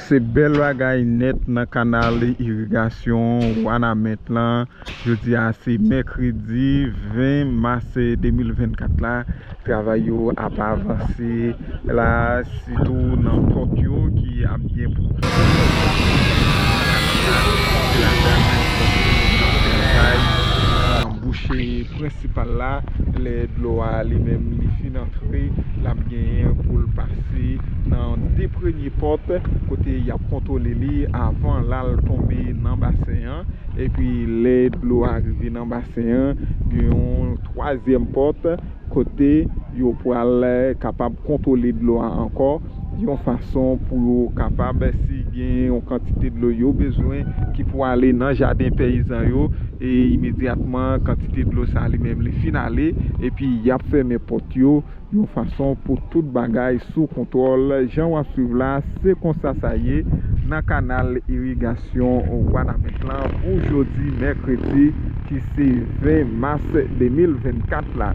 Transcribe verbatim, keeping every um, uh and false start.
Se bèl bagay nèt nan kanal irigasyon Wanament lan. Jodi a se mèkredi ven mas de mil vennkat la. Travay yo ap avanse la, sitou nan pòt yo ki ap gen pou nan bouche prensipal la. Lè dlo a li menm li fin antre, l ap genyen pou l pase nan de premye pòt kote y ap kontwole li avan l al tonbe nan basen an. Epi lè dlo a rive nan basen an, gen yon twazyèm pòt kote yo pral kapab kontwole dlo a ankò yon fason pou yo kapab, si gen yon kantite dlo yo bezwen ki pou ale nan jaden peyizan yo, e imedyatman kantite dlo sa li menm li fin ale, epi y ap fèmen pòt yo yon fason pou tout bagay sou kontwòl. Jan w ap swiv la, se konsa sa ye nan kanal irigasyon Wanament lan pou jodi mèkredi ki se ven mas de mil vennkat la.